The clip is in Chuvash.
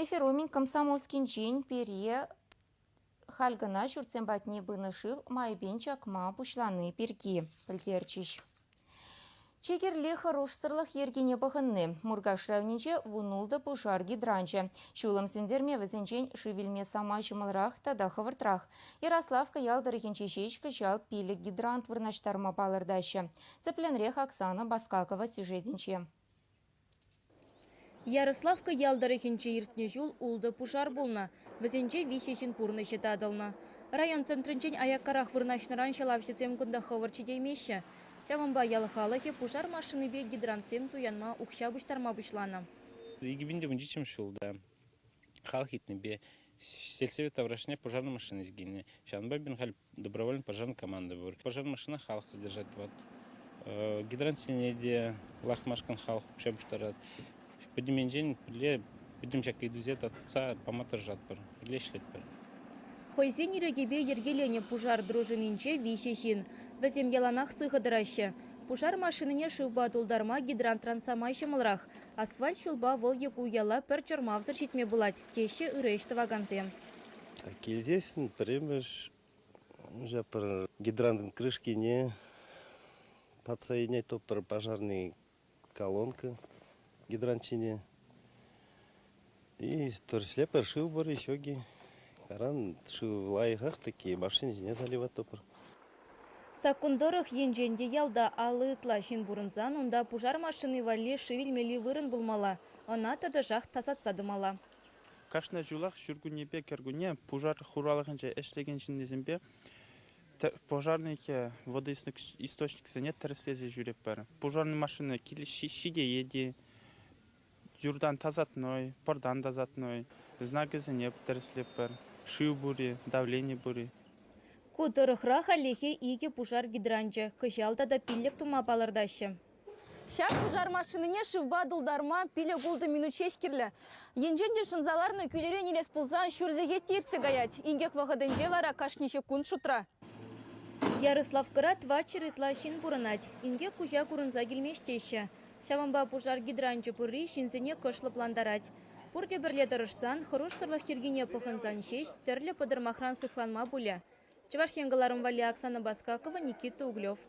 Эфир умӗн Комсомольскинчен пире халь кӑна ҫуртсем патне пынӑ шыв майӗпен чакма пуҫлани пирки пӗлтерчӗҫ. Чи кирли хӑрушсӑрлӑх йӗркине пӑхӑнни. Муркаш районӗнче 16 пушар гидранчӗ. Ҫулӑм сӳнтерме вӗсенчен шыв илме самай ҫӑмӑлрах тата хӑвӑртрах. Ярославка ял тӑрӑхӗнче ҫеҫ кӑҫал 5 гидрант вырнаҫтарма палӑртаҫҫӗ. Тӗплӗнрех Оксана Баскакова сюжетӗнче. Ярославка ял тӑрӑхӗнче иртнӗ ҫул ултӑ пушар пулнӑ. Вӗсенче виҫӗ ҫын пурнӑҫӗ татӑлнӑ. Район центрӗнчен аяккарах вырнаҫнӑран ҫӑлавҫӑсем кунта хӑвӑрт ҫитеймеҫҫӗ. Ҫавӑнпа ял халӑхӗ пушар машинипе гидрантсем туянма укҫа пуҫтарма пуҫланӑ. 2017 ҫулта халӑх ыйтнипе сельсовет таврашне пушарнӑй машина килнӗ. Ҫавӑнпа пирӗн халь добровольно пожарная команда пур. Пожарная машина халӑх содержать тӑвать. Гидрантсене те лартмашкӑн халӑх укҫа пуҫтарать. Пӗтӗм енчен пӗрле пӗтӗм ҫак ыйтусене татса пама тӑрӑшатпӑр, пӗрле ӗҫлетпӗр. Хӑйсен ирӗкӗпе йӗркеленӗ пушар дружининче виҫӗ ҫын. Вӗсем яланах сыхӑ тӑраҫҫӗ. Пушар машинине шывпа тултарма гидрантран самай ҫӑмӑлрах. Асфальт ҫулпа вӑл е ку яла пӗр чӑрмавсӑр ҫитме пулать, теҫҫӗ ырӑ ӗҫ тӑвакансем. Килсессӗн пӗрремӗш уже пӗр гидрантӑн крышкине татса илнӗ то пӗр пожарный колонка гидрант ҫине. И тӗрӗслетпӗр, шыв пур-и, ҫук-и. Каран шыв лайӑхах таки машина ҫине заливать тупӑр. Саккун тӑрӑх, енчен те ялта 50 ытла ҫын пурӑнсан унта пушар машини валли шыв илмелли вырӑн пулмалла, ӑна тӑтӑшах тасатса тӑмалла. Кашни ҫулах ҫуркуннепе кӗркунне пушар хуралӑхӗнче ӗҫлекен ҫыннисемпе пожарники водоисточниксене тӗрӗслесе ҫӳретпӗр. Пушарнӑй машина ҫитеет-и, юртан тасатнӑ-и, пӑртан тасатнӑ-и, знакӗсене тӗрӗслетпӗр, шыв пур-и, давлени пур-и. Ку тӑрӑхра хальлӗхе икӗ пушар гидранчӗ, кӑҫал тата 5 тума палӑртаҫҫӗ. Ҫак пушар машинине шывпа тултарма пилӗк-ултӑ минут ҫеҫ кирлӗ. Енчен те шӑнса ларнӑ кӳлӗрен илес пулсан ҫур сехет те иртсе каять. Инкек вӑхӑтӗнче вара кашни ҫеккунт шутра. Ярославкӑра 400 ытла ҫын пурӑнать. Инкек куҫа курӑнса килмест теҫҫӗ. Ҫавӑнпа пушар гидранчӗ пурри ҫынсене кӑшт лӑплантарать. Пурте пӗрле тӑрӑшсан, хӑрушсӑрлӑх йӗркине пӑхӑнсан ҫеҫ тӗрлӗ пӑтӑрмахран сыхланма пулӗ. Чӑваш Ен кӑларӑм валли Оксана Баскакова, Никита Углев.